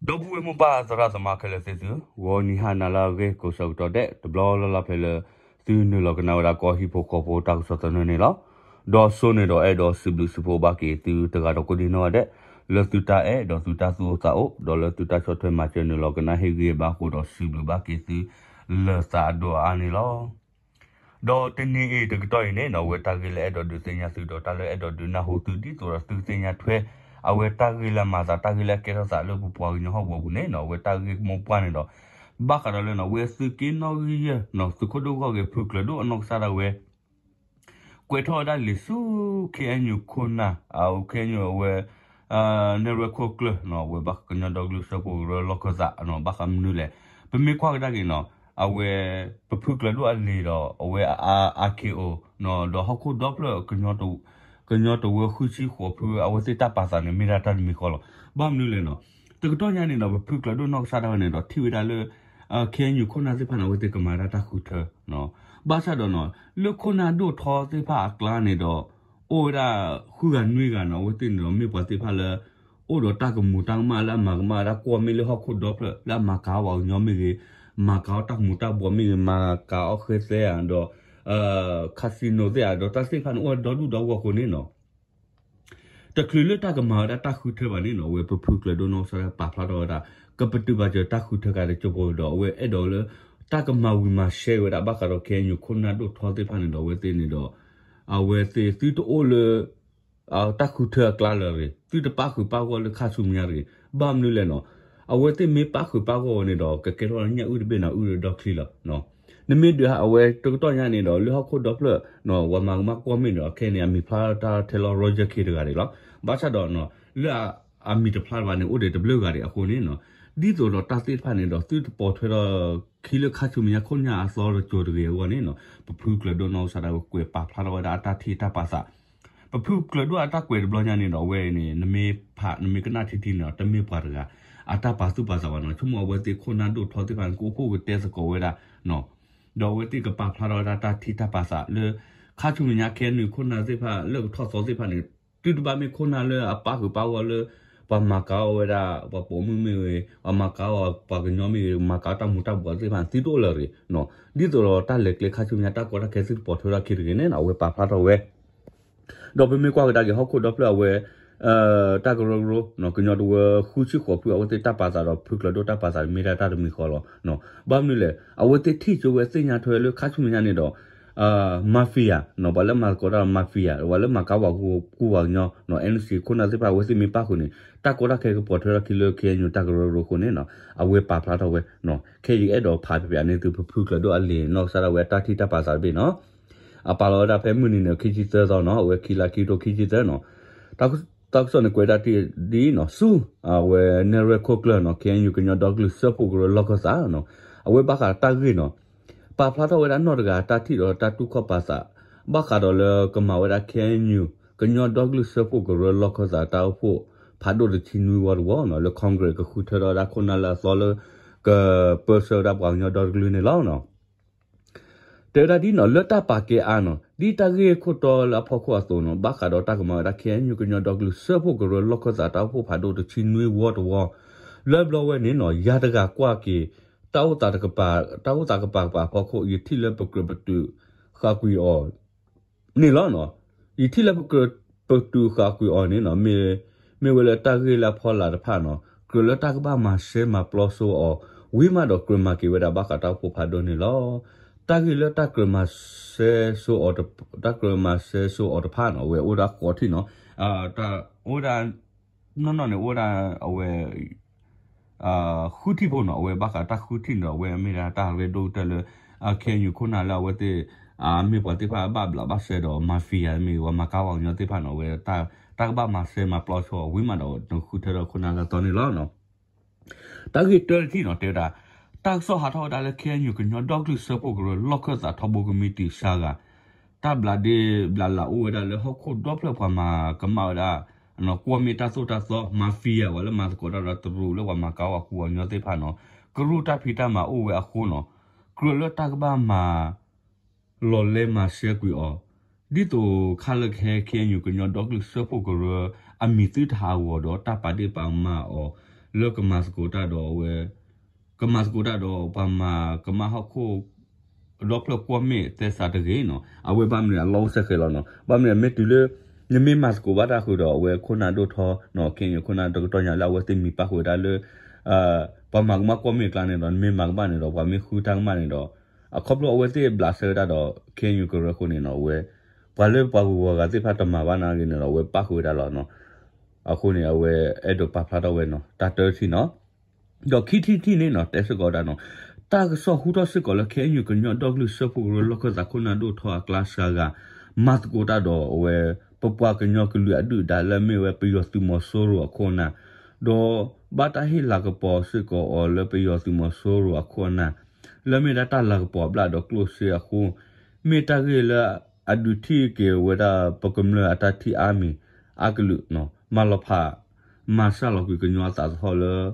ဒီပုၢ်ဝဲၢ်မိၢ်ပၢ်သရၣ်သမါခဲလၢာ်သ့ၣ်သုဧၢ, ဂီၤနံၤဟါနၤလၢအဂ့ၤကိးဆၢကတီၢ်ဒဲး တဘျီလၢ်လၢ်ဖဲလၢ သုနုာ်လီၤကနၣ်ဝဲဒၣ်ကီၢ်ဟံၣ်ဖိဃီဖိတၢ်ကစီၣ်သနၢၣ်န့ၣ်လီၤ. ဒီးစိန့ၣ်ဒီးအဲၣ်ဒိးစံးဘျုးစံးဖှိၣ်ဘၣ်က့ၤသုတဂၤဒီးကိးဒံနီၢ်ဂၤဒဲး လၢသုတၢ်အဲၣ်ဒီးသုတၢ်သူၣ်အိၣ်သးအိၣ် ဒီးလၢသုတၢ်ဆီၣ်ထွဲမၤစၢၤနုာ်လီၤကနၣ်ဟ့ၣ်ဂံၢ်ဘါအဃိဒီးစံးဘျုးဘၣ်က့ၤသု လၢသးအဒိၣ်အအါန့ၣ်လီၤ. ဒီးတနံၤအံၤတကတီၢ်အံၤန့ၣ်နီၣ် အဝဲတၢ်ဂ့ၢ်လၢအဲၣ်ဒိးဒုးသ့ၣ်ညါသုဒီးတၢ်လၢအဲၣ်ဒိးဒုးနၢ်ဟူသုဒ်သိးဒီးသုကသ့ၣ်ညါထွဲ အဝဲတၢ်ဂ့ၢ်လၢအမၤသးတၢ်ဂ့ၢ်လၢအကဲထီၣ်သးလၢပပှၤကညီဟီၣ်ကဝီၤပူၤန့ၣ်နီၣ် အဝဲတၢ်ဂ့ၢ်မိၢ်ပှၢ်န့ၣ်ဒီး ဘၣ်ဃးဒီးလၢနီၣ် အဝဲသုးက့နီၣ်ဂံၢ်ယဲၢ်နီၣ် သုးခိၣ်ဒိၣ်ဂီၢ်ဂ့ၤဖုကျၢၤဒိၣ်အနီၢ်ကစၢ်ဒၣ်ဝဲ ကွဲးထီၣ်ဝဲဒၣ်လံာ်ဆူ ခ့ၣ်အဲၣ်ယူၣ်ခိၣ်နၢ် ခ့ၣ်အဲၣ်ယူၣ်အဝဲ နဲၣ်ရွဲၣ်ခိၣ်ကျၢၢ်နီၣ် အဝဲဘၣ်ကညီဒီကလုာ်စၢဖှိၣ်ကရၢလီၢ်ခၢၣ်သးနီၣ် ဘၣ်ဃးမနုၤလဲၣ်. ပမ့ၢ်ကွၢ်ကဒါက့ၤနီၣ် အဝဲ ပဖုကျၢၤဒိၣ်အလံာ်ဒီး အဝဲ အာခ့အိၣ်နီၣ် ဒီးဟီၣ်ခိၣ်ဒီဖျၢၣ် ကညီတဝၢဃုဆံဃိးဖု အဝဲသ့ၣ်တၢ်ပာ်သးန့ၣ် မ့ၢ်ဒၣ်တၢ်တမံၤဃီလီၤ. ဘၣ်မနုၤလဲၣ်နီၣ် တကတီၢ်ညါန့ၣ်ဒီး ပဖုကျၢၤဒိၣ်နီၢ်ကစၢ်ဒၣ်ဝဲန့ၣ်ဒီး ထံၣ်ဝဲဒၣ်လၢ ခ့ၣ်အဲၣ်ယူၣ်ခိၣ်နၢ်သ့ၣ်တဖၣ်န့ၣ် အဝဲသ့ၣ်ကမၤဝဲဒၣ်တၢ်ဃုထၢ ဘၣ်ဆၣ်ဒီးနီၣ် လၢခိၣ်နၢ်ဒိၣ်ထီသ့ၣ်တဖၣ်အကျါန့ၣ်ဒီး အိၣ်ဝဲဒၣ်ဃုဂၤနွံဂၤနီၣ် အဝဲသ့ၣ်န့ၣ်ဒီးမ့ၢ်ပှၤသ့ၣ်တဖၣ်လၢ အိၣ်ဒီးတၢ်ကမူၤတၢ်ကမၣ်လၢအမၤကမၣ်ဝဲဒၣ်ကွီၢ်မ့ၢ်လၢဟီၣ်ခိၣ်ဒီဖျၢၣ် လၢအမၤကၤအီၣ်ပှၤကညီမ့ၢ်ဂ့ၤ, မၤကၤအီၣ်တၢ်ကမူၤတၢ်ဘှီးမ့ၢ်ဂ့ၤ, မၤကၤအီၣ်ဃဲသဲဧါ ဒီး casino သ့ၣ်ဧါ ဒီးတၢ်သ့ၣ်တဖၣ်န့ၣ် အိၣ်ဝဲဒီဒူၣ်ဒီဂီၢ်အဃိန့ၣ်နီၣ် တချုးလၢတၢ်ကမၤဝဲဒၣ်တၢ်ဃုထၢဘၣ်န့ၣ်နီၣ် အဝဲပဖုကျၢၤဒိၣ်နီၢ်ကစၢ်ဒၣ်ပာ်ဖျါထီၣ်ဝဲဒၣ် ကပတုာ်ပာ်စၢၤတၢ်ဃုထၢကဒီးကၠိဖိဒီး အဝဲအဲၣ်ဒိးလၢ တၢ်ကမၤဝံၤမၤစဲဝဲဒၣ် ဘၣ်ဃးဒီး ခ့ၣ်အဲၣ်ယူၣ်ခိၣ်နၢ်ဒိၣ်ထီသ့ၣ်တဖၣ်န့ၣ်ဒီး အဝဲသ့ၣ်န့ၣ်ဒီး အဝဲသ့ၣ်သုတအိၣ်လၢ တၢ်ဃုထၢအကျါလၢၤတဂ့ၤ, သုတပၣ်ဃုာ်ပၣ်ဂီၢ်လၢခါဆူမဲာ်ညါတဂ့ၤ. ဘၣ်မနုၤလဲၣ်နီၣ်, အဝဲသ့ၣ်မ့ၢ်ပၣ်ဃုာ်ပၣ်ဂီၢ်ဝဲန့ၣ်ဒီး ကကဲထီၣ်ညၣ်အုၣ်တဘ့ၣ်နီၣ် အုၣ်ဒီးဒီချံလီၤ. နမ့ၢ်ဒုးအဝဲတကတီၢ်ညါန့ၣ်ဒီး လၢဟီၣ်ခိၣ်ဒီဖျၢၣ် ပှၤမၤကမၣ်ကွီၢ်မ့ၢ်န့ၣ်ဒီး ခဲအံၤန့ၣ် အမံၤဖျါတၢ်ထဲလီၤ Roger Khin တဂၤန့ၣ်လီၤ. ဘၣ်ဆၣ်ဒီး လၢအမံၤတဖျါဘၣ်န့ၣ် အိၣ်ဒံးတဘျုးဂၤဒံးအဃိန့ၣ်နီၣ်, ဒ်သိးဒီးတၢ်သ့ၣ်တဖၣ်န့ၣ်ဒီး သုတပိာ်ထွဲဒီး ခံလၢခါဆူမဲာ်ညါခိၣ်ညါအသီတကၠိၤတဂ့ၤအဂီၢ်န့ၣ်နီၣ်, ပဖုကျၢၤဒိၣ်နီၢ်ကစၢ်ဒၣ်ဝဲကွဲးပာ်ဖျါထီၣ်ဝဲဒၣ်အတၢ်ထံၣ်တၢ်ပာ်သး ပဖုကျၢၤဒိၣ်အတၢ်ကွဲးတဘျီညါန့ၣ်ဒီး အဝဲန့ၣ် နမ့ၢ်ဖးနမ့ၢ်ကနၣ်ထံထံန့ၣ်ဒီး တမ့ၢ်ပှၤတဂၤ အတၢ်ပာ်သူၣ်ပာ်သးဘၣ်နီၣ်, ဆိကမိၣ်အဝဲသ့ၣ်ခိၣ်နၢ်ဒိၣ်ထီသ့ၣ်တဖၣ်န့ၣ် ကအိၣ်ဖှိၣ်ကတဲသကိးဝဲဒၣ် ဒီးအဝဲသ့ၣ်ကပာ်ဖျါထီၣ်ဝဲဒၣ်တၢ်ထံၣ်တၢ်ပာ်သးလၢ ခါဆူမဲာ်ညါခဲအံၤန့ၣ် ခိၣ်နၢ်သ့ၣ်တဖၣ်လၢကထီၣ်သီသ့ၣ်တဖၣ်န့ၣ် သုတဘၣ်မ့ၢ်ခိၣ်နၢ်လၢအပၣ်ဃုာ်ပၣ်ဂီၢ်လၢ ပှၤမၤကၤအီၣ်ဝဲဒၣ် ပှၤပိာ်မုၣ်မ့ၢ်ဂ့ၤ ပှၤမၤကၤအီၣ်ပှၤကညီမ့ၢ်ဂ့ၤ မၤကၤတၢ်မူၤတၢ်ဘှီးသ့ၣ်တဖၣ်န့ၣ် သုတအိၣ်လၢၤတဂ့ၤ. ဒ်သိးဒီးတၢ်လဲၤကျဲခါဆူမဲာ်ညါ တၢ်ကီတၢ်ခဲသုတပိာ်ထွဲထီၣ်ခံတဂ့ၤန့ၣ် အဝဲပာ်ဖျါထီၣ်ဝဲ ဒီးပမ့ၢ်ကွၢ်ကဒါက့ၤဟီၣ်ခိၣ်ဒီဖျၢၣ်အဝဲ တၢ်ကရၢကရိ ကညီတဝၢဃုဆံဃိးဖု အဝဲသ့ၣ်တၢ်ပာ်သးဒီးဖုကျၢၤဒိၣ်တၢ်ပာ်သးန့ၣ် မ့ၢ်ဒၣ်တၢ်တမံၤဃီလီၤ. ဘၣ်မနုၤလဲၣ် အဝဲသ့ၣ်ထံၣ်ဆိဝဲသ့ၣ်ညါထွဲလၢခါဆူမဲာ်ညါန့ၣ်ဒီး mafia ပှၤလၢမၤသကိးတၢ်ဒီး mafia ပှၤလၢမၤကၤဝဲကူပှၤကညီ NUG ခိၣ်နၢ်သ့ၣ်တဖၣ် အဝဲသ့ၣ်မ့ၢ်ပၣ်ဃုာ်န့ၣ် တၢ်ကီတၢ်ခဲကပိာ်ထွဲထီၣ်ခံလၢ ခ့ၣ်အဲၣ်ယူၣ် တၢ်ကရၢကရိအဃိန့ၣ် အဝဲပာ်ဖျါထီၣ်ဝဲ ခဲအံၤအဲၣ်ဒိးဖးဖဲဖဲန့ၣ်သု ပဖုကျၢၤဒိၣ်အလံာ်နီၢ်ကစၢ်ဒၣ်ဝဲအတၢ်ထံၣ်တၢ်ပာ်သးတဘ့ၣ်နီၣ် အပာ်လီၤဝဲဒၣ်ဖဲမုၢ်နံၤန့ၣ် ခံဆံသၢသီနီၣ်, အဝဲခံလါခံကထိခံဆံသၢနီၣ်, တၢ်ကစီၣ်န့ၣ်ကွဲးဒၣ်ဒ်အံၤနီၣ်, ဆူ အဝဲနဲၣ်ရွဲၣ်ခိၣ်ကျၢၢ်နီၣ် ခ့ၣ်အဲၣ်ယူၣ် ကညီဒီကလုာ်စၢဖှိၣ်ကရၢလီၢ်ခၢၣ်သးနီၣ်, အဝဲဘၣ်ဃးတၢ်ဂ့ၢ်နီၣ် ပာ်ဖျါထီၣ်ဝဲဒၣ်နီၢ်တဂၤတၢ်ထံၣ်ဒီးတၢ်တူၢ်ခီၣ်ပာ်သး ဘၣ်ဃးဒီးလၢကမၤဝဲဒၣ် ခ့ၣ်အဲၣ်ယူၣ် ကညီဒီကလုာ်စၢဖှိၣ်ကရၢလီၢ်ခၢၣ်သးတၢ်အိၣ်ဖှိၣ်ဖးဒိၣ်တဆံနွံဝီတဝီနီၣ်, လၢ Congress ကဃုထၢထီၣ်ဝဲဒၣ်ခိၣ်နၢ်လၢအသီလၢ ကပၢဆှၢဝဲဒၣ်ပှၤကညီဒီတကလုာ်န့ၣ်လီၤ. တဲဝဲဒၣ်ဒ်နီၣ် လၢတၢ်ပာ်ကဲအါနီၣ် ဒ်တၢ်ဂ့ၢ်ခိၣ်တီလၢအဖီခိၣ်အသိးနီၣ်, ဘၣ်ဃးဒီးတၢ်ကမၤဝဲဒၣ် ခ့ၣ်အဲၣ်ယူၣ် ကညီဒီကလုာ်စၢဖှိၣ်ကရၢလီၢ်ခၢၣ်သးတၢ်အိၣ်ဖှိၣ်ဖးဒိၣ်တဆံနွံဝီတဝီ လၢဘျီဝဲန့ၣ်နီၣ် ယၤတဂၤကွၢ်က့ၤ တၢ်အိၣ်သးတကပၤ တၢ်အိၣ်သးကပၤကပၤအဖီခိၣ် ယထံၣ်လၢပကြၢးပတုာ်ဃာ်ကွံာ်အီၤ န့ၣ်လီၤ. ယထံၣ်လၢပကြၢးပတုာ်ဃာ်ကွံာ်အီၤန့ၣ်နီၣ် မ့ၢ်ဝဲလၢတၢ်ဂ့ၢ်လၢအဖီလာ်တဖၣ်နီၣ် ကြၢးလၢတၢ်ကဘၣ်မၤစဲမၤပျီဆိအီၤ ဝံၤမးဒီးကြၢးမၤက့ၤဝဲဒၣ်ဘၣ်ဃးတၢ်အိၣ်ဖှိၣ်ဖးဒိၣ်န့ၣ်လီၤ. တၢ်ဂ့ၢ်လၢတၢ်ကြၢးမၤစဲဆိအီၤ တၢ်ကြၢးမၤစဲဆိအီၤတဖၣ်နီၣ် အဝဲအိၣ်ဒၣ်ဃိးထံၣ်နီၣ် အိၣ်ဒၣ် နီၢ်နီၢ်န့ၣ် အိၣ်ဝဲဒၣ်အဝဲ ဃုထံၣ်ဖိနီၣ် အဝဲဘၣ်ဃးတၢ်ဃုထံၣ်န့ၣ်ဒီး အဝဲမ့ၢ်ဒၣ်တၢ်ရ့ဒိၣ်ကတၢၢ်လၢ ခ့ၣ်အဲၣ်ယူၣ် ခိၣ်နၢ်လၢအဝဲသ့ၣ် မ့ၢ်ပှၤသ့ၣ်တဖၣ်ဘၣ်ဘျးဘၣ်စဲဒီး mafia မ့ၢ်ဂ့ၤ ပှၤမၤကၤပှၤကညီသ့ၣ်တဖၣ်န့ၣ် အဝဲ တၢ်ကဘၣ်မၤစဲမၤပျီဆိအီၤ ဝံၤမးဒီးနဃုထၢထီၣ်ခိၣ်နၢ်လၢအသီန့ၣ်လီၤ. တၢ်ဂ့ၢ်တၢတထံၣ်နီၣ် တဲဝဲဒၣ် တၢ်ကစီၣ်ဟးထီၣ်ဝဲဒၣ်လၢ ခ့ၣ်အဲၣ်ယူၣ် ကညီဒီကလုာ်စၢဖှိၣ်ကရၢလီၢ်ခၢၣ်သးထီဘိကမံးတံာ်စှၤဂၤ တၢ်ဘျးဒ့ဘျးလးအိၣ်ဝဲဒၣ်လၢဟီၣ်ခိၣ်ဒီဖျၢၣ်ပှၤမၤကမၣ်ဝဲဒၣ် ကွီၢ်မ့ၢ်တၢ်သိၣ်တၢ်သီ mafia ပှၤလၢမၤသကိးတၢ်ဒီးတရူးလၢပှၤမၤကၤပှၤကူပှၤကညီသ့ၣ်တဖၣ်နီၣ် ကရူၢ်တၢ်ဖံးတၢ်မၤအိၣ်ဝဲအဃိနီၣ် ကြၢးလၢတၢ်ကဘၣ်မၤ လီၤလဲမၤစဲကွံာ်အီၤ ဒ်သိးခါလၢကဟဲ ခ့ၣ်အဲၣ်ယူၣ် ကညီဒီကလုာ်စၢဖှိၣ်ကရၢ အမံၤသုတဟးဂီၤဒီးတၢ်ပာ်ဒ့ၣ်ပာ်ကမၣ်အီၤ လၢကမၤသကိးတၢ်ဒီးအဝဲ ကမၤသကိးတၢ်ဒီးပှၤမၤကမၣ်ဟီၣ်ခိၣ် ဒီဖျၢၣ်ကွီၢ်မ့ၢ်သဲစးတဂ့ၤနီၤ, အဝဲဘၣ်မနုၤအလီၢ်အိၣ်စဲဃဲၤလီၤနီၤ, ဘၣ်မနုၤမ့ၢ်တုၤလၢ နမ့ၢ်မၤသကိးဘၣ်တၢ်ဃုာ်ဒီး အဝဲခိၣ်နၢ်ဒိၣ်ထီနီၤ, ခဲအံၤခိၣ်နၢ်တကတီၢ်ညါလၢအဝဲသ့ၣ်မံၤပၣ်ဃုာ်ဝဲဒၣ်လၢ ပှၤမၤကမၣ်ကွီၢ်မ့ၢ်အကျါန့ၣ်ဒီး နမ့ၢ်မၤကမၣ်န့ၣ်ဒီး ပှၤမ့ၢ်ဃုတၢ်ကမၣ်န့ၣ်ဒီး အခီဖျိအဝဲသ့ၣ်ဘျးစဲဝဲဒၣ်ဒီး ခဲအံၤကရၢအဃိန့ၣ်နီၤ, အဝဲ ပှၤလၢပှၤဂုၤပှၤဂၤသ့ၣ်တဖၣ်တမၤဘၣ်နာ်က့န့ၣ်ဒီး အဝဲပၣ်ဃုာ်ဝဲဒၣ်လီၤနီၤ, အဃိန့ၣ် အဝဲအဲၣ်ဒိးပာ်ဖျါထီၣ်ဝဲနီၤ, တၢ်တၢထံၣ်နီၤ ဒီးခံထံၣ်တထံၣ်န့ၣ်နီၤ တဲစ့ၢ်ကီးဝဲဒၣ်နီၤ, တၢ်ကစီၣ်ဟူထီၣ်စ့ၢ်ကီးလၢ ခဲအံၤကညီဒီကလုာ်စၢဖှိၣ်ကရၢ လီၢ်ခၢၣ်သးခိၣ်နၢ်ဒိၣ်ထီအကျါစှၤဂၤ မၤသကိးတၢ်ဒီးအဝဲ ပပှၤကညီကလုာ်အဒုၣ်အဒါလၢအမ့ၢ်ဝဲပယီၤသုးမီၤစိရိၤအခိၣ်အနၢ်, ဒီးဘၣ်တၢ်ဟ့ၣ်လၤကပီၤစ့ၢ်ကီးအီၤလၢပယီၤသုးမီၤစိရိၤအခိၣ်အနၢ်, လၢမ့ၢ်ဒၣ်တၢ်လၤကပီၤအဘျၣ်ဒီးကျိၣ်စ့အဃိ, မ့ၢ်တၢ်ဂ့ၢ်လၢအဒုးထံၣ်က့ၤဝဲဒၣ်ပကမျၢၢ်အတၢ်ထံၣ်အါမံၤအါကလုာ်နီၤ, မၤလီၤဖး မၤစှၤလီၤကွံာ်ကညီအသးသဟီၣ်လၢ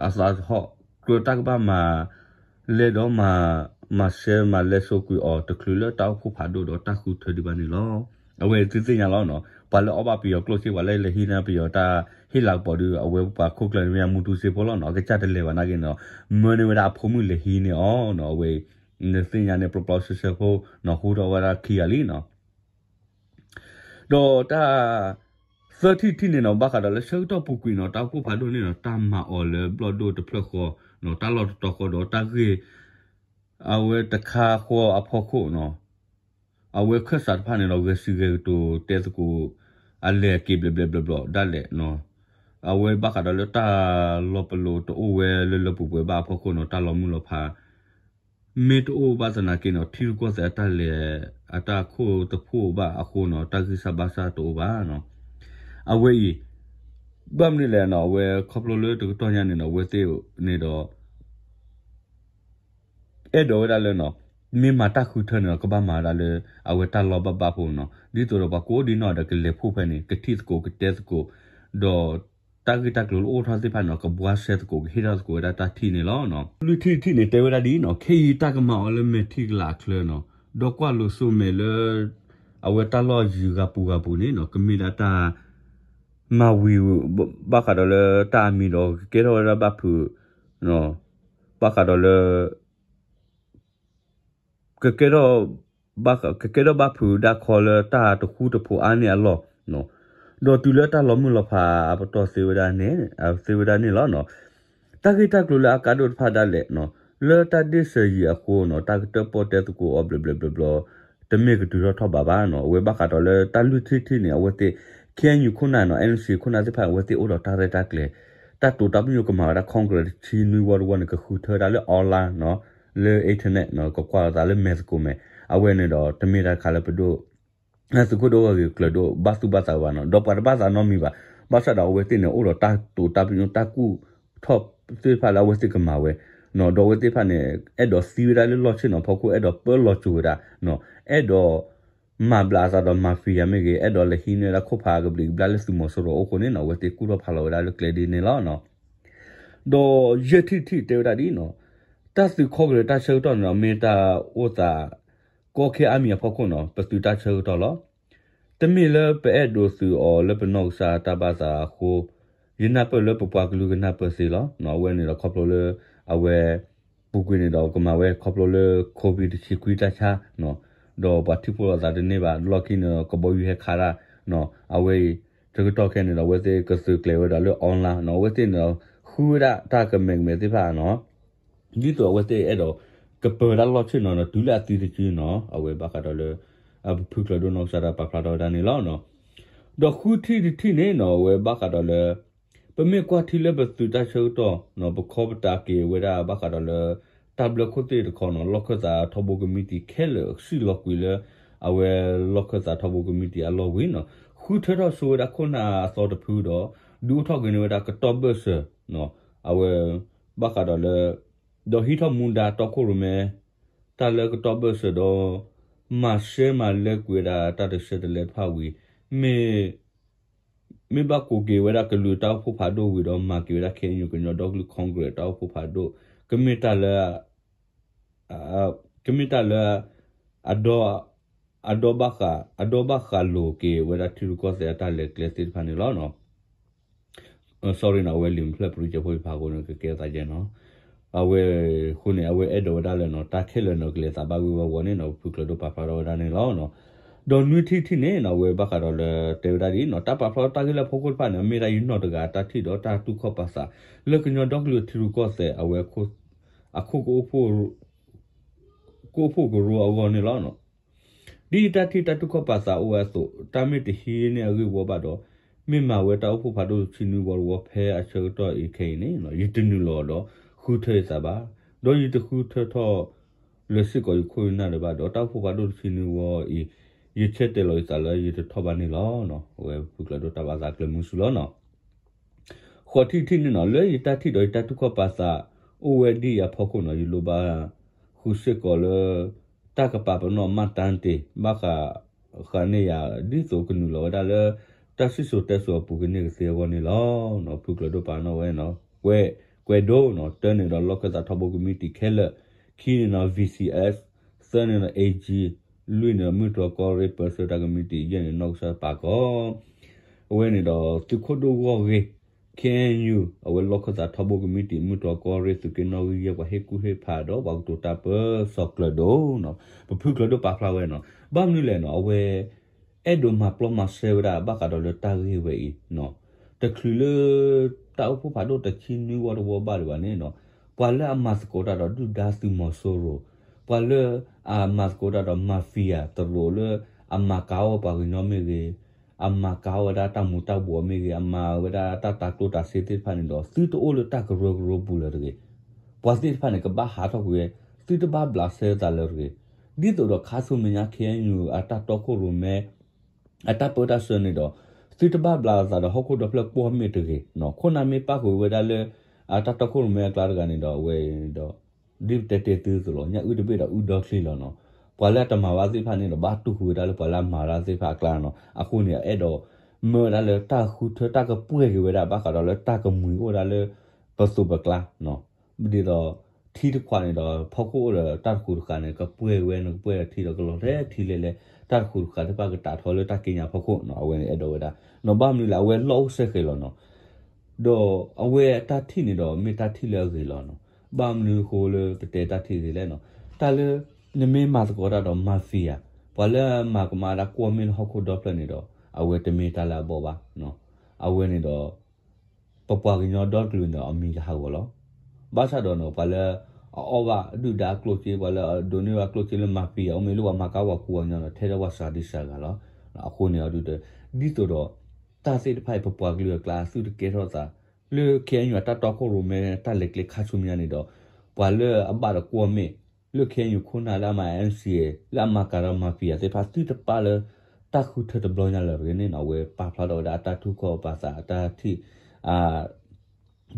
အသးသဟီၣ် ကြၢးတၢ်ကဘၣ်မၤ လဲဒီး မၤစဲမၤလဲဆိကွံာ်အီၤတချုးလၢတၢ်အိၣ်ဖှိၣ်ဖးဒိၣ်ဒီးတၢ်ဃုထၢဒံးဘၣ်န့ၣ်လီၤ. အဝဲသုသ့ၣ်ညါလီၤနီၤ, ပှၤလၢအီၣ်ဘၣ်ပယီၤကျိၣ်စ့ ပှၤလၢလဲၤဟံးန့ၢ်ပယီၤတၢ်ဟ့ၣ်လၤကပီၤဒီး အဝဲပှၤခိၣ်ကျၢၢ်န့ၣ်မ့ၢ်မူတူစ့ဖိလီၤနီၤ, အကစၢ်တလဲၤဘၣ်နာ်က့န့ၣ်ဒီး မၢန့ၢ်ဝဲဒၣ်အဖိမုၣ်လဲၤဟံးန့ၢ်အီၤနီၤ, အဝဲ နသ့ၣ်ညါန့ၣ် ပျီပျီဆှဲဆှဲဖိနီၤ ဟူထီၣ်ဝဲဒၣ်ခံဂၤလံနီၤ. ဒီးတၢ် သၢထံၣ်တထံၣ်န့ၣ်နီၤ ဘၣ်ဃးဒီးလၢဆၢကတီၢ်ပူၤကွံာ်နီၤ တၢ်အိၣ်ဖှိၣ်ဖးဒိၣ်န့ၣ်ဒီး တၢ်မၤအီၤလၢဘျီၣ်ဒိၣ်တဖျၢၣ်ဃီနီၤ, တၢ်လီၢ်တတီၤဃီဒီးတၢ်ဂ့ၢ် အဝဲတခါဃီအဖီခိၣ်နီၤ, အဝဲခၢၣ်စးတဖၣ်န့ၣ်ဒီး ဂဲၤစံးဂဲၤကတိၤတဲသကိး အလဲၤက့ၤဘျဲးဘျဲးဘျီဘျီဒၣ်လဲာ်နီၤ, အဝဲဘၣ်ဃးဒီးလၢတၢ်လီၤပလိာ်တအိၣ်ဝဲလၢလၢပှဲၤပှဲၤဘၣ်အဖီခိၣ်နီၤ တၢ်လီၤမုၢ်လီၤဖး မ့ၢ်တအိၣ်ဘၣ်သနာ်က့နီၤ ထံရူၢ်ကီၢ်သဲးအတၢ်လဲၤ အတၢ်ခိၣ်တဖှိၣ်ဘၣ်အဃိနီၤ တၢ်ဂံၢ်စၢ်ဘါစၢ်တအိၣ်ဘၣ်နီၤ. အဝဲအံၤ ဘၣ်မနုၤလဲၣ်နီၤ အဝဲခီဖျိလၢတကတီၢ်ညါန့ၣ်နီၤ အဝဲသ့ၣ်န့ၣ်ဒီး အဲၣ်ဒိးဝဲဒၣ်လၢနီၤ မ့ၢ်မၤတၢ်ဃုထၢန့ၣ်ဒီး ကဘၣ်မၤဝဲဒၣ်လၢ အဝဲတၢ်လီၢ်ဘၣ်ဘၣ်ဖိနီၤ ဒ်သိးဒီးပှၤကိးဒ်နီၢ်ဒီးကလဲၤဖှိၣ်ဖဲန့ၣ် ကထံၣ်သကိးကတဲသကိး ဒီး တၢ်ဂ့ၢ်တၢ်ကျိၤလၢအိၣ်ထီၣ်သ့ၣ်တဖၣ်န့ၣ်ဒီး ကဘှါရှဲသကိး ကဟ့ၣ်ထီၣ်သကိးဝဲဒၣ်တၢ်ထံၣ်န့ၣ်လီၤ. လွံၢ်ထံၣ်တထံၣ်န့ၣ် တဲဝဲဒၣ်ဒ်အံၤနီၤ ခဲအံၤတၢ်ကမၤအီၤလၢမဲာ်ထံကလၤအချၢနီၤ ဒီးကွၢ်လိာ်စိမဲာ်လၢ အဝဲတၢ်လီၢ်ယံၤဂၤပူၤဂၤပူၤန့ၣ်နီၤ ကမ့ၢ်ဒၣ်တၢ် မၤဝံၤ ဘၣ်ဃးဒီးလၢတၢ်အမံၤဒီး ကကဲထီၣ်ဝဲဒၣ်ဘၣ်ဖုး ဘၣ်ဃးဒီးလၢ ကကဲထီၣ် ကကဲထီၣ်ဘၣ်ဖုးဒၣ်ခီလၢတၢ်တဃူတဖိးအါန့ၢ်အလီၢ်, ဒီးတုၤလၢတၢ်လီၤမုၢ်လီၤဖးအပတီၢ်သ့ဝဲဒၣ်န့ၣ်, သ့ဝဲဒၣ်န့ၣ်လီၤ. တၢ်ဂ့ၢ်တၢ်ကျိၤလၢအကါဒိၣ်တဖၣ်ဒၣ်လဲာ်, လၢတၢ်ဒ့ၣ်စၢၤယံၤအဃိနီၤ တၢ်ကတၢၣ်ပီၣ်တဲသကိးအီၤဘျီဘျီဘျီဘျီ, တမ့ၢ်ကတုၤထီၣ်ထီၣ်ဘးဘၣ်နီၤ. အဝဲဘၣ်ဃးဒီးလၢတၢ်လွံၢ်ထံၣ်တထံၣ်န့ၣ် အဝဲသ့ၣ် ခ့ၣ်အဲၣ်ယူၣ် ခိၣ်နၢ်နီၤ အဲၣ်ယူၣ် စံၣ် ခိၣ်နၢ်သ့ၣ်တဖၣ်န့ၣ် အဝဲသ့ၣ်အိၣ်ဒီးတၢ်ရဲၣ်တၢ်ကျဲၤ, တၢ်တိာ်တၢ်ပညိၣ်ကမၤဝဲဒၣ် Congress တဆံနွံဝီတဝီန့ၣ် ကဃုထၢဝဲဒၣ်လၢ online နီၤ, လၢ internet နီၤ ကကွၢ်လိာ်သးလၢမဲာ်သကိးမဲာ်, အဝဲန့ၣ်ဒီး တမ့ၢ်တၢ်တခါလၢပဒိၣ် သုးခိၣ်ဒိၣ်ဂီၢ်ဂ့ၢ်ကျၢၤဒိၣ် ဘၣ်သူၣ်ဘၣ်သးဝဲဘၣ်နီၤ, ဒီးပှၤတဘၣ်သးနီတမံၤဘၣ်. ဘၣ်ဆၣ်ဒီးအဝဲသ့ၣ်န့ၣ် အိၣ်ဒီးတၢ်တိာ်တၢ်ပညိၣ်တၢ်ကူၣ်ထီၣ်သ့ၣ်တဖၣ်လၢအဝဲသ့ၣ်ကမၤဝဲ, ဒီးအဝဲသ့ၣ်တဖၣ်န့ၣ် အဲၣ်ဒိးသံဝဲဒၣ်လၢလီၢ်ဆ့ၣ်နီၤဖီခိၣ် အဲၣ်ဒိးပၢလီၤစိၤဝဲဒၣ်, အဲၣ်ဒိး မၤဘျးအသးဒီး mafia မ့ၢ်ဂ့ၤ, အဲၣ်ဒိးလဲၤဟံးန့ၢ်ဝဲဒၣ်ခိၣ်ဖးကဘျံးကဘျၣ်လၢသုးမီၤစိရိၤအအိၣ်အဃိန့ၣ်နီၤ အဝဲသ့ၣ်ကူၣ်ထီၣ်ဖးလီၤဝဲဒၣ်လၢကျဲဒ်န့ၣ်လီၤ. ဒီးယဲၢ်ထံၣ်တထံၣ်တဲဝဲဒၣ်ဒ်အံၤနီၤ, တၢ်သုးခီကရၢတၢ်ဆၢကတီၢ်န့ၣ်ဒီး မ့ၢ်တၢ်အိၣ်သး ကီခဲအါမံၤအဖီခိၣ်နီၤ ပသုးတၢ်ဆၢကတီၢ်လီၤ. တမ့ၢ်လၢပအဲၣ်ဒိးသုးအီၤလၢပနီၢ်ကစၢ်တၢ်ဘၣ်သးအဃိ, ယနၢ်ပၢၢ်လၢပပှၤကလုာ်ကနၢ်ပၢၢ်သ့လီၤ. အဝဲန့ၣ်ဒီးခီဖျိလၢ အဝဲ ပူၤကွံာ်န့ၣ်ဒီးကမၤဝဲခီဖျိလၢ COVID တဆံခွံတၢ်ဆါ, ဒီးပှၤထံၣ်ဖှိၣ်လိာ်သးတန့ၢ်ဘၣ် လီၢ်ခံန့ၣ်ဒီး ကဘီယူၤဟဲခးတၢ်, အဝဲအံၤ ဆၢကတီၢ်ခဲအံၤန့ၣ်ဒီး အဝဲသ့ၣ်ကသုးကျဲၤဝဲဒၣ်လၢ online နီၤ အဝဲသ့ၣ်န့ၣ်ဒီး ဃုဝဲဒၣ်တၢ်ကမဲာ်ကမဲာ်သ့ၣ်တဖၣ်နီၤ ဒ်သိးအဝဲသ့ၣ်အဲၣ်ဒိး ကပၢၤတၢ်လီၢ်ဆ့ၣ်နီၤဒီးတုၤလၢအသံတစုနီၤ အဝဲဘၣ်ဃးဒီးလၢ ပဖုကျၢၤဒိၣ်နီၢ်ကစၢ်တၢ်ပာ်ဖျါထီၣ်ဝဲဒၣ်န့ၣ်လီၤ. ဒီးဃုထံၣ်တထံၣ်န့ၣ်နီၤ အဝဲဘၣ်ဃးဒီးလၢ ပမ့ၢ်ကွၢ်ထံလၢပသုးတၢ်ဆၢကတီၢ်နီၤ ပခီပတာ်က့ၤဝဲဒၣ်ဘၣ်ဃးဒီးလၢ တၢ်ဘျၢခိၣ်သ့ၣ်တခီနီၤ လီၢ်ခၢၣ်သးထီဘိကမံးတံာ်ခဲလၢာ် စံၣ်လီၤကွံာ်လၢ အဝဲလီၢ်ခၢၣ်သးထီဘိကမံးတံာ်အလီၢ်ဝံၤနီၤ ဃုထၢထီၣ်ဆိဝဲဒၣ်ခိၣ်နၢ်အသီတဖုဒီး ဒုးအိၣ်ထီၣ်က့ၤန့ၢ်ဝဲဒၣ်ကတီၢ်ဘၢၣ်စၢၤ အဝဲ ဘၣ်ဃးဒီးလၢ ဒီးဟံးထီၣ်မူဒါတီခိၣ်ရိၣ်မဲ တၢ်လၢကတီၢ်ဘၢၣ်စၢၤဒီး မၤရှဲမၤလဲကွံာ်ဝဲဒၣ်တၢ်တဆဲတလဲတဖၣ်ဝံၤ မ့ၢ် မ့ၢ်ဘၣ်ကိးက့ၤဝဲဒၣ်ကလုာ်တၢ်အိၣ်ဖှိၣ်ဖးဒိၣ်ဝံၤဒီး မၤက့ၤဝဲဒၣ် ခဲအံၤ ကညီဒီကလုာ် Congress တၢ်အိၣ်ဖှိၣ်ဖးဒိၣ် ကမ့ၢ်တၢ်လၢ ကမ့ၢ်တၢ်လၢ အဒီ အဒီဘၣ်ဃး အဒီဘၣ်ဃးလိာ်က့ၤဝဲဒၣ်ထံရူၢ်ကီၢ်သဲးအတၢ်လဲၤကျဲသ့ၣ်တဖၣ်န့ၣ်လီၤ. sorry နီၤ အဝဲလံာ်မုၢ်ဖျၢၣ်ပရံၣ်ကဲဖိတဖၣ်အဃိန့ၣ် ကကဲသးယဲနီၤ. အဝဲအဃိန့ၣ် အဝဲအဲၣ်ဒိးဝဲဒၣ်လၢနီၤ တၢ်ခဲလၢာ်နီၤ ကလဲၤသးဘၣ်ဝံၤဝဲဝီၤန့ၣ်နီၤ ဖုကျၢၤဒိၣ်ပာ်ဖျါထီၣ်ဝဲဒၣ်န့ၣ်လီၤ. ဒီးနွံထံၣ်တထံၣ်န့ၣ်နီၤ အဝဲဘၣ်ဃးဒီးလၢတဲဝဲဒၣ်ဒ်နီၤ တၢ်ပာ်ဖျါတၢ်ဂ့ၢ်လၢအဖီခိၣ်တဖၣ်န့ၣ် မ့ၢ်ဒၣ်ယနီၢ်တဂၤအတၢ်ထံၣ်ဒီးတၢ်တူၢ်ခီၣ်ပာ်သး လၢကညီဒီကလုာ်ထံရူၢ်ကီၢ်သဲး အဝဲ အခိၣ်ကအိၣ်ဖှိၣ် ကအိၣ်ဖှိၣ်ကရၢအဂီၢ်န့ၣ်လီၤ. ဒ်ယတၢ်ထံၣ်တၢ်တူၢ်ခီၣ်ပာ်သးအိၣ်ဝဲအသိး တၢ်မ့ၢ်တဟံးန့ၢ်အဂ့ၢ်ဝီဘၣ်ဒီး မ့ၢ်မၤဝဲတၢ်အိၣ်ဖှိၣ်ဖးဒိၣ်တဆံနွံဝီတဝီဖဲအဆၢကတီၢ်အံၤခဲအံၤန့ၣ် ယတနုာ်လီၤဒီးဃုထၢယသးဘၣ်, ဒီးယတဃုထၢထီၣ်လၢစ့ၢ်ကီးယခိၣ်ယနၢ်လၢၤဘၣ်ဒီး တၢ်အိၣ်ဖှိၣ်ဖးဒိၣ်တဆံနွံဝီအံၤ ယဆဲးတဲာ်လီၤယသးလၢယတထီၣ်ဘၣ်န့ၣ်လီၤ. အဝဲဖုကျၢၤဒိၣ်တၢ်ဘၣ်သးကျၢၤမုဆူလီၤနီၤ. ဃိးထံၣ်တထံၣ်န့ၣ်နီၤ လၢယတၢ်ထံၣ်ဒီးယတၢ်တူၢ်ခီၣ်ပာ်သး အိၣ်ဝဲဒ်အံၤအဖီခိၣ်နီၤ ယလိၣ်ဘၣ်ဃုစ့ၢ်ကီးလၢ တၢ်ကပာ်ပနီၣ်မၤတၢ်တ့ၢ် ဘၣ်ဃးဃးန့ၢ်ယၤ ဒ်သိးကနုာ်လီၤဝဲဒၣ်လၢ တၢ်စံၣ်စိၤတဲစိၤအပူၤကန့ၢ်ကသ့အဂီၢ်န့ၣ်လီၤ. ဖုကျၢၤဒိၣ်ပာ်နီၣ်ဝဲနီၤ ကွဲး ကွဲးဒိၣ်နီၤ တၢန့ၣ်ဒီးလီၢ်ခၢၣ်သးထီဘိကမံးတံာ်ခဲလၢာ်, ခံန့ၣ်ဒီး V C S, သၢန့ၣ်ဒီး A G, လွံၢ်န့ၣ်ဒီးမုၢ်တြီၢ်ကီၢ်ရ့ၣ်ပၢဆှၢတၢ်ကမံးတံာ်, ယဲၢ်န့ၣ်နီၢ်ကစၢ်ပာ်ကီၤ အဝဲန့ၣ်ဒီးသုးခိၣ်ဒိၣ်ဂီၢ်ဂ့ၢ် K N U အဝဲလီၢ်ခၢၣ်သးထီဘိကမံးတံာ် မုၢ်တြီၢ်ကီၢ်ရ့ၣ် သုးက့နီၣ်ဂံၢ်ယဲၢ် ပှၤဟ့ၣ်ကူၣ်ဟ့ၣ်ဖးဒီးပှၤကတိၤတၢ်ပၢစီၤကျၢၤဒိၣ်နီၤ ပဖုကျၢၤဒိၣ်ပာ်ဖျါဝဲနီၤ ဘၣ်မနုၤလဲၣ်နီၤ အဝဲ အဲၣ်ဒိးမၤပျီမၤစဲဝဲဒၣ်ဘၣ်ဃးဒီးလၢတၢ်ဂ့ၢ်ဝဲအံၤနီၤ တချုးလၢ တၢ်အိၣ်ဖှိၣ်ဖးဒိၣ်တဆံနွံဝီတဝီဘၣ်ဒံးဘၣ်န့ၣ်နီၤ ပှၤလၢအမၤသကိးတၢ်ဒီးဒုၣ်ဒါသုးမီၤစိရိၤ, ပှၤလၢအမၤသကိးတၢ်ဒီး mafia တရူးလၢအမၤကၤအီၣ်ပှၤကညီမ့ၢ်ဂ့ၤ, အမၤကၤအီၣ်ဝဲဒၣ်တၢ်မူၤတၢ်ဘှီးမ့ၢ်ဂ့ၤ, အမၤဝဲဒၣ်တၢ်တၤကျိၣ်တၤစ့သ့ၣ်တဖၣ်န့ၣ်ဒီး သုတအိၣ်လၢတၢ်ကရၢကရိပူၤလၢၤတဂ့ၤ. ပှၤသ့ၣ်တဖၣ်န့ၣ် ကဘၣ်ဟးထီၣ်ကွံာ်ဝဲ, သုတဘၣ်ဘျးစဲသးလၢၤတဂ့ၤ. ဒ်သိးဒီးခါဆူမဲာ်ညါ K N U အတၢ်တီခိၣ်ရိၣ်မဲ အတၢ်ပၢတၢ်ဆှၢန့ၣ်ဒီး သုတဘၣ်ဘျးသးဒီးဟီၣ်ခိၣ်ဒီဖျၢၣ်ကွီၢ်မ့ၣ်တဂ့ၤနီၤ. ခိၣ်နၢ်မ့ၢ်ပၣ်ဃုာ်ဝဲဒၣ်လၢ အတၢ်တီခိၣ်ရိၣ်မဲအကျါတဂၤန့ၣ်ဒီး အဝဲဒီး ဒ်ပတဲတ့ၢ်သုသိးလီၤ ညၣ်အုၣ်တဘ့ၣ်ဒီးအုၣ်ဒီချံလီၤနီၤ. ပှၤလၢအတမၤဘၣ်သ့ၣ်တဖၣ်န့ၣ်ဒီး ဘၣ်တူၢ်ဃုာ်ဝဲဒၣ်လၢပှၤလၢအမၤတၢ်သ့ၣ်တဖၣ်အကျါနီၤ. အဃိန့ၣ် အဲၣ်ဒိး မၢဝဲဒၣ်လၢတၢ်ဃုထၢတၢ်ကပှဲၤက့ၤဝဲဒၣ် ဘၣ်ဃးဒီးလၢတၢ်ကမှံၤအိၣ်ဝဲဒၣ်လၢ ပသိးပကျါနီၤ. ဒ်သိး ထံတခွးန့ၣ်ဒီး ဖီခိၣ်အိၣ်ဒီးတၢ်တဃူတဃာ်န့ၣ် ကပှဲၤဝဲ နကပှဲၤဒီးထံဒီးကလီၤထဲထံလဲၣ်လဲၣ် တၢ်တဃူတဃာ်သ့ၣ်တဖၣ်ကတးထီလၢတၢ်က့ညါဖီခိၣ်နီၤ. အဝဲန့ၣ်အဲၣ်ဒိးဝဲဒၣ်နီၤ. ဘၣ်မနုၤလဲၣ် အဝဲလီၢ်အိၣ်စဲဃဲၤလီၤနီၤ. ဒီးအဝဲအတၢ်ထံၣ်န့ၣ်ဒီး မ့ၢ်တၢ်ထံၣ်လၢအဂ့ၤလီၤနီၤ. ဘၣ်မနုၤအဃိလၢပတဲတၢ်ထံၣ်ဂ့ၤလဲၣ်နီၤ. တၢ်လၢ နမ့ၢ်မၤသကိးတၢ်ဒီး mafia ပှၤလၢအမၤကမၣ်ဒၣ်ကွီၢ်မ့ၣ်လၢဟီၣ်ခိၣ်ဒီဖျၢၣ်န့ၣ်ဒီး အဝဲတမ့ၢ်တၢ်လၢအဘီၣ်ဘၣ်နီၤ. အဝဲန့ၣ်ဒီး ပပှၤကညီဒီတကလုာ်န့ၣ် အမံၤကဟးဂီၤလီၤ. ဘၣ်ဆၣ်ဒီးနီၤ ပှၤလၢ အအီၣ်ဘၣ်ဒုၣ်ဒါအကျိၣ်စ့ ပှၤလၢအဒိးန့ၢ်ဘၣ်ကျိၣ်စ့လၢ mafia အအိၣ်မ့ၢ်လၢပှၤမၤကၤဝၤကူဝၤညီဒီး ထဲဒၣ်ပှၤစှၤဒံစှၤဂၤလီၤ. အဃိန့ၣ်အဒုး ဒ်သိးဒီး တၢ်သ့ၣ်တဖၣ်အံၤ ပပှၤကလုာ်အကျါ သုတကဲထီၣ်သး လၢ K N U အတၢ်တီခိၣ်ရိၣ်မဲတၢ်လဲၤကျဲခါဆူမဲာ်ညါန့ၣ်ဒီး ပှၤလၢအဘၣ်ဒီးကွီၢ်မ့ၣ် လၢ K N U ခိၣ်နၢ်လၢအမၤ N C A လၢအမၤကၤဒီး mafia သ့ၣ်တဖၣ် သုတပာ်လၢ တၢ်ဃုထၢတဘျီညါလၢၤတဂ့ၤန့ၣ်နီၤ. အဝဲပာ်ဖျါထီၣ်ဝဲဒၣ်အတၢ်တူၢ်ခီၣ်ပာ်သးအတၢ်ထံၣ် ဒ်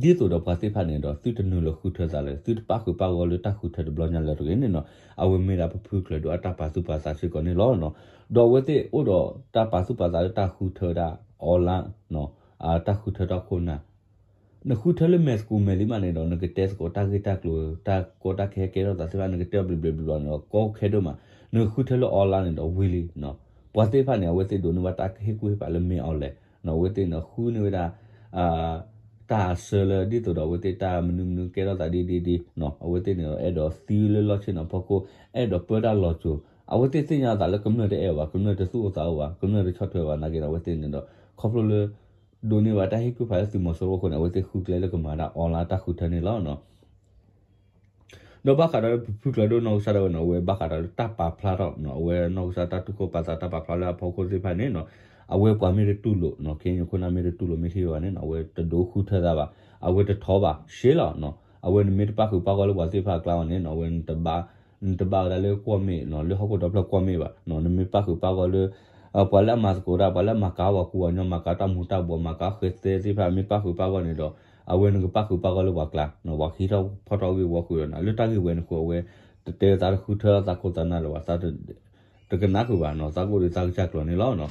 သိးဒီးပှၤသ့ၣ်တဖၣ်န့ၣ်ဒီး သုတနုာ်လီၤဃုထၢသးလၢၤ သုတပာ်ဃုာ်ပာ်ဂီၢ်လၢတၢ်ဃုထၢတဘျီညါလၢၤတဂ့ၤန့ၣ်နီၤ. အဝဲမ့ၢ်ဒၣ်ပဖုကျၢၤဒိၣ်အတၢ်ပာ်သူၣ်ပာ်သးစ့ၢ်ကီးန့ၣ်လီၤ. ဒီးအဝဲသ့ၣ်အိၣ်ဒီးတၢ်ပာ်သူၣ်ပာ်သးလၢတၢ်ဃုထၢဒၣ် online တၢ်ဃုထၢတၢ်ခိၣ်နၢ် နဃုထၢလၢမဲာ်သကိးမဲာ်လံမးန့ၣ်ဒီး နကတဲသကိးတၢ်ဂ့ၢ်တၢ်ကျိၤ တၢ်ကီတၢ်ခဲကဲထီၣ်သးသ့ၣ်တဖၣ် နကတဲအီၤဘျီဘျီဘျီဘျီန့ၣ်ဒီး ကီခဲဒိၣ်မး. နဃုထၢလၢ online န့ၣ်ဒီးဝံၤလံနီၤ. ပှၤသ့ၣ်တဖၣ်န့ၣ် အဝဲသ့ၣ်ဒိးန့ၢ်ဘၣ်တၢ်ဟ့ၣ်ကူၣ်ဟ့ၣ်ဖးလၢမ့ၢ်အီၤလဲၣ်နီၤ. အဝဲသ့ၣ်န့ၣ်ဃုန့ၢ်ဝဲဒၣ် တၢ်အဆၢလၢဒ်သိးဒီးအဝဲသ့ၣ်တၢ်မနုၤမနုၤကဲထီၣ်သးဒ်ဒ်ဒ်နီၤ. အဝဲသ့ၣ်န့ၣ်ဒီးအဲၣ်ဒိးသံလၢလီၢ်ဆ့ၣ်နီၤဖီခိၣ် အဲၣ်ဒိးပၢတၢ်လီၤစိၤ အဝဲသ့ၣ်သ့ၣ်ညါအသးလၢကမျၢၢ်တအဲၣ်အီၤဘၣ် ကမျၢၢ်တသူၣ်အိၣ်သးအိၣ်ဘၣ် ကမျၢၢ်တဆီၣ်ထွဲဘၣ်နာ်က့ဒီး အဝဲသ့ၣ်န့ၣ်ဒီး ခီဖျိလၢ ဒိးန့ၢ်ဘၣ်တၢ်ဟ့ၣ်ကူၣ်ဖးလၢသုးမီၤစိရိၤအဃိန့ၣ် အဝဲသ့ၣ်ဃုကျဲလၢကမၤဒၣ် online တၢ်ဃုထၢန့ၣ်လီၤ. ဒီးဘၣ်ဃးဒီးလၢပဖုကျၢၤဒိၣ်နီၢ်ကစၢ်ဒၣ်ဝဲန့ၣ် အဝဲဘၣ်ဃးဒီးလၢတၢ်ပာ်ဖျါထီၣ် အဝဲနီၢ်ကစၢ်တၢ်တူၢ်ခီၣ်ပာ်သးတၢ်ပာ်ဖျါလၢအဖီခိၣ်သ့ၣ်တဖၣ်န့ၣ်နီၤ အဝဲပှၤမ့ၢ်တတူၢ်လိာ် KNU ခိၣ်နၢ်မ့ၢ်တတူၢ်လိာ်မ့ၢ်ထံၣ်ဘၣ်န့ၣ်နီၤ အဝဲတဒိးဃုထၢသးဘၣ် အဝဲတထီဘၣ် ရှဲလီၤနီၤ အဝဲနမ့ၢ်တပၣ်ဃုာ်ပၣ်ဂီၢ်လၢပှၤသ့ၣ်တဖၣ်အကျါဘၣ်န့ၣ်နီၤ အဝဲ နတဘၣ်ဝဲဒၣ်လၢကွီၢ်မ့ၣ်နီၤ လၢဟီၣ်ခိၣ်ဒီဖျၢၣ်ကွီၢ်မ့ၣ်ဘၣ်နီၤ နမ့ၢ်ပၣ်ဃုာ်ပၣ်ဂီၢ်လၢ ပှၤလၢအမၤသကိးတၢ် ပှၤလၢအမၤကၤဝၤကူဝၤညီ မၤကၤတၢ်မူၤတၢ်ဘှီး မၤကၤဃဲသဲသ့ၣ်တဖၣ် မ့ၢ်ပၣ်ဃုာ်ပၣ်ဂီၢ်န့ၣ်ဒီး အဝဲနကပၣ်ဃုာ်ပၣ်ဂီၢ်လၢပှၤကျါနီၤ ပှၤကဟံးထီၣ်ဖီၣ်ထီၣ်ဂ့ၢ်ဝီဃုာ်ဒီးနၤ လၢတၢ်ဂ့ၢ်ဝဲန့ၣ်အဃိ အဝဲတတဲသးတဃုထၢသးခိၣ်သးနၢ်လၢၤဘၣ် သး တကနၣ်ဃုာ်ဘၣ်နီၤ သးကအိၣ်ဒီးသးကစၢ်ကျိၤန့ၣ်လီၤနီၤ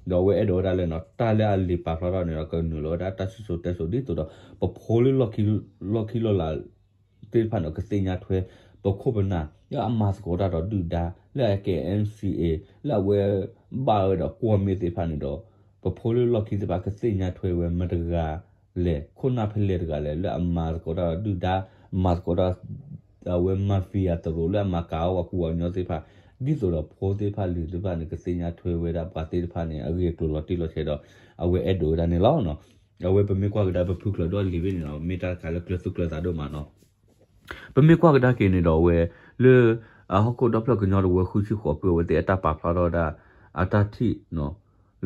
ဒီးအဝဲအဲၣ်ဒိးဝဲဒၣ်လၢနီၤ တၢ်လၢအလံာ်ပာ်ဖျါထီၣ်န့ၣ်ဒီး ကနုာ်လီၤဝဲဒၣ်တၢ်စံၣ်စိၤတဲစိၤဒ်သိးဒီး ပဖိလၢ လီၢ်ခံလီၢ်လး သ့ၣ်တဖၣ်န့ၣ် ကသ့ၣ်ညါထွဲ ပခိၣ်ပနၢ် လၢအမၤသကိးတၢ်ဒီးဒုၣ်ဒါ လၢအကဲ NCA လၢအဝဲ ဘၣ်ဝဲဒီးကွီၢ်မ့ၣ်သ့ၣ်တဖၣ်န့ၣ်ဒီး ပဖိလၢလီၢ်ခံသ့ၣ်တဖၣ် ကသ့ၣ်ညါထွဲဝဲမတၤတဂၤ လဲၤခိၣ်နၢ်ဖဲလဲၣ်တဂၤလဲၣ် လၢအမၤသကိးတၢ်ဒုၣ်ဒါ မၤသကိးတၢ် အဝဲ mafia တရူးလၢအမၤကၤအီၣ်ပှၤကူပှၤကညီသ့ၣ်တဖၣ် ဒ်သိးဒီးဖိသ့ၣ်တဖၣ်လံၤသ့ၣ်တဖၣ်န့ၣ် ကသ့ၣ်ညါထွဲဝဲဒၣ်ပှၤသ့ၣ်တဖၣ်န့ၣ် အဂ့ၢ်အကျိၤလီၤတံၢ်လီၤဆဲးဒီး အဝဲအဲၣ်ဒိးဝဲဒၣ်န့ၣ်လီၤ. အဝဲပမ့ၢ်ကွၢ်ကဒါပဖုကျၢၤဒိၣ်လံာ်ဘ့ၣ်န့ၣ်ဒီး မ့ၢ်တၢ်တခါလၢကျၢၤသူကျၢၤသးဒိၣ်မးနီၤ ပမ့ၢ်ကွၢ်ကဒါက့ၤန့ၣ်ဒီးအဝဲ လၢ အဟီၣ်ခိၣ်ဒီဖျၢၣ်ကညီတဝၢဃုဆံဃိးဖုအဝဲသ့ၣ်အတၢ်ပာ်ဖျါထီၣ်ဝဲဒၣ် အတၢ်ထံၣ်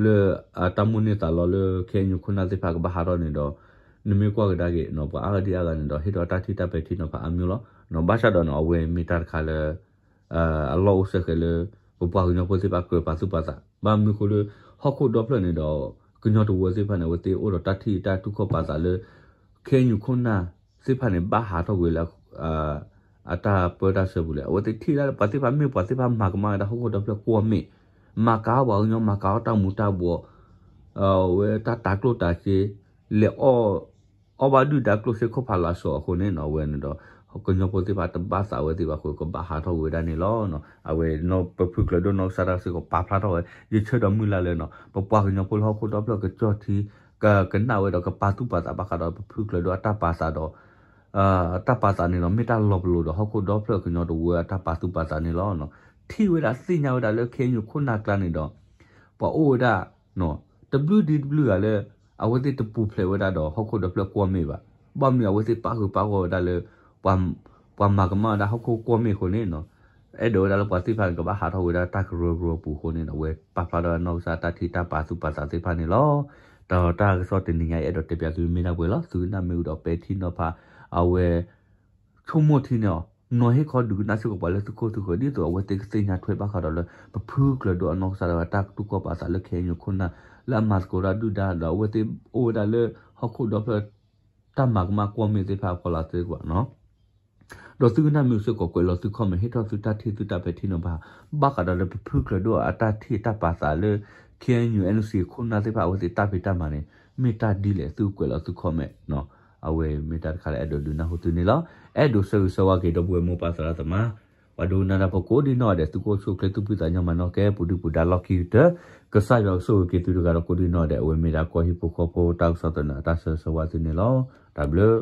လၢ အတၢ်မိၣ်န့ၢ်သးလီလၢ ခဲအံၤ ခိၣ်နၢ်သ့ၣ်တဖၣ်ကဘၣ်ဟးထီၣ်န့ၣ်ဒီး နမ့ၢ်ကွၢ်ကဒါက့ၤ ပှၤအါဂၤဒ်အါဂၤန့ၣ်ဒီး ဟ့ၣ်ဒီးတၢ်ထံၣ်တၢ်ပဲာ်ထံနီၤဖးအါမးလီၤ. ဘၣ်ဆၣ်ဒီးန့ၣ် အဝဲမ့ၢ်တၢ်တခါလၢ အလီၢ်အိၣ်စဲဃဲၤလၢ ပပှၤကညီဖိသ့ၣ်တဖၣ်ကြၢးပာ်သူၣ်ပာ်သး ဘၣ်မနုၤအဃိလၢ ဟီၣ်ခိၣ်ဒီဖျၢၣ်န့ၣ်ဒီး ကညီတဝၢသ့ၣ်တဖၣ်န့ၣ် အဝဲသ့ၣ်အိၣ်ဒီးတၢ်ထံၣ်တၢ်တူၢ်ခီၣ်ပာ်သးလၢ ခဲအံၤ ခိၣ်နၢ်သ့ၣ်တဖၣ်န့ၣ် ဘၣ်ဟးထီၣ်ကွံာ်လၢ အတၢ်ပၢတၢ်ဆှၢပူၤလဲၣ်. အဝဲသ့ၣ်ထံၣ်ဒၣ်လၢပှၤသ့ၣ်တဖၣ်မ့ၢ်ပှၤသ့ၣ်တဖၣ်မၤကမၣ်ဝဲဒၣ်ဟီၣ်ခိၣ်ဒီဖျၢၣ်ကွီၢ်မ့ၢ် မၤကၤအီၣ်ပှၤကညီ မၤကၤအီၣ်တၢ်မူၤတၢ်ဘှီး အဝဲတၢ်တၤကျိၣ်တၤစ့ လဲၤအီၣ် အီၣ်ဘၣ်ဒုၣ်ဒါကျိၣ်စ့ခိၣ်ဖးလၢအစိၤအဃိန့ၣ်နီၤ အဝဲန့ၣ်ဒီး ကညီဖိသ့ၣ်တဖၣ်တဘၣ်သးဝဲသ့ၣ်ဘၣ်အဃိ ကဘၣ်ဟးထီၣ်ကွံာ်ဝဲဒၣ်န့ၣ်လီၤ. အဝဲနီၤ ပဖုကျၢၤဒိၣ်နီၢ်ကစၢ်ဒၣ်စ့ၢ်ကီး ပာ်ဖျါထီၣ်ဝဲ ယဆၢဒီးမုၢ်လၢ်လၢနီၤ ပပှၤကညီဖိလၢဟီၣ်ခိၣ်ဒီဖျၢၣ်ကစီၣ်ထံ ကကနၣ်ဝဲဒီးကပာ်သူၣ်ပာ်သးဘၣ်ဃးဒီးပဖုကျၢၤဒိၣ်အတၢ်ပာ်သးဒီး တၢ်ပာ်သးန့ၣ်ဒီး မ့ၢ်တၢ်လီၤပလိာ်ဒီးဟီၣ်ခိၣ်ဒီဖျၢၣ်ကညီတဝၢအတၢ်ပာ်သူၣ်ပာ်သးန့ၣ်လီၤ. ထံၣ်ဝဲဒၣ်သ့ၣ်ညါဝဲဒၣ်လၢ ခဲအံၤ ခိၣ်နၢ်ကျါန့ၣ်ဒီး ပှၤအိၣ်ဝဲဒၣ် တဘျုးဒံတဘျုးဂၤလၢ အဝဲသ့ၣ်တပူၤဖျဲးဝဲဒၣ်ဒီးဟီၣ်ခိၣ်ဒီဖျၢၣ်ကွီၢ်မ့ၢ်ဘၣ်. ဘၣ်မနုၤအဝဲသ့ၣ်ပာ်ဃုာ်ပာ်ဂီၢ်ဝဲဒၣ်လၢ ပှၤမၤကမၣ်ဝဲဒၣ်ဟီၣ်ခိၣ်ကွီၢ်မ့ၢ်အဃိန့ၣ် အဲၣ်ဒိးဝဲဒၣ်လၢပှၤသ့ၣ်တဖၣ်န့ၣ် ကဘၣ်ဟးထီၣ်ကွံာ်ဝဲဒၣ်တၢ်ကရၢကရိအပူၤအဃိန့ၣ် အဝဲပာ်ဖျါထီၣ်ဝဲနီၢ်ကစၢ်တၢ်ထံၣ်တၢ်ပာ်သူၣ်ပာ်သးသ့ၣ်တဖၣ်န့ၣ်လီၤ. ဒီးတၢ်ကစီၣ်တနံၤညါအံၤ အဲၣ်ဒိးတဲပၠးသုမ့ၢ်ဒၣ်ပှဲၤလီၤ. သုကနၣ်မ့ၢ်ဝံၤဒီးပဲာ်ထံနီၤဖး အဝဲ ဆိကမိၣ်ထံန့ၣ်အီၤ နီၤဟ့ၣ်ခီဒုးကနၣ်စ့ၢ်ကီးပှၤလၢသုခိၣ်သုဃၢၤ ဒ်သိးအဝဲသ့ၣ်ကသ့ၣ်ညါထွဲဘၣ်ဃးဒီးလၢ ပဖုကျၢၤဒိၣ်အနီၢ်ကစၢ်ဒၣ်ဝဲတၢ်တူၢ်ခီၣ်ပာ်သးလၢ ခဲအံၤ ခိၣ်နၢ် လၢအမၤသကိးတၢ်ဒုၣ်ဒါဒီး အဝဲသ့ၣ်အိၣ်ဝဲဒၣ်လၢ ဟီၣ်ခိၣ်ဒီဖျၢၣ် တၢ်မၤကမၣ်ကွီၢ်မ့ၢ်သ့ၣ်တဖၣ်အဖီလာ်သ့ၣ်တဖၣ်နီၤ ဒီးသုကနၣ်မ့ၢ်စ့ၢ်ကီးကွဲးလီၤသု comment ဟ့ၣ်ထီၣ်သုတၢ်ထံၣ်သုတၢ်ပဲာ်ထံနီၤဖး ဘၣ်ဃးဒီးလၢပဖုကျၢၤဒိၣ်အတၢ်ထံၣ် အတၢ်ပာ်သးလၢ ခဲအံၤ ယူၣ်အဲၣ်ၣ်ၣ်စီၣ် ခိၣ်နၢ်သ့ၣ်တဖၣ်အဝဲသ့ၣ်တၢ်ဖံးတၢ်မၤန့ၣ် မ့ၢ်တၢ်ဒ်လဲၣ် သုကွဲးလီၤသု comment နီၤ အဝဲမ့ၢ်တၢ်တခါလၢအဲၣ်ဒိးဒုးနၢ်ဟူသုန့ၣ်လီၤ. အဲၣ်ဒိးဆၢဂ့ၤဆၢဝါက့ၤဒီပုၢ်ဝဲၢ်မိၢ်ပၢ်သရၣ်သမါ ပှၤဒိကနၣ်တၢ်ဖိကိးဒံနီၢ်ဒဲး သုကအိၣ်ဆူၣ်အိၣ်ချ့သူၣ်ဖှံသးညီမၤနီၢ်ကဲ ပူၤဒုၣ်ပူၤဒါလီၢ်ခံကတၢၢ် ကစၢ်ယွၤကဆိၣ်ဂ့ၤက့ၤသုတဂၤဒီးကိးဒံနီၢ်ဒဲး အဝဲမ့ၢ်ဒၣ်ကီၢ်ဟံၣ်ဖိဃီဖိတၢ်ကစီၣ်သနၢၣ်အတၢ်ဆၢဂ့ၤဆၢဝါသုန့ၣ်လီၤ. တၢ်ဘျုး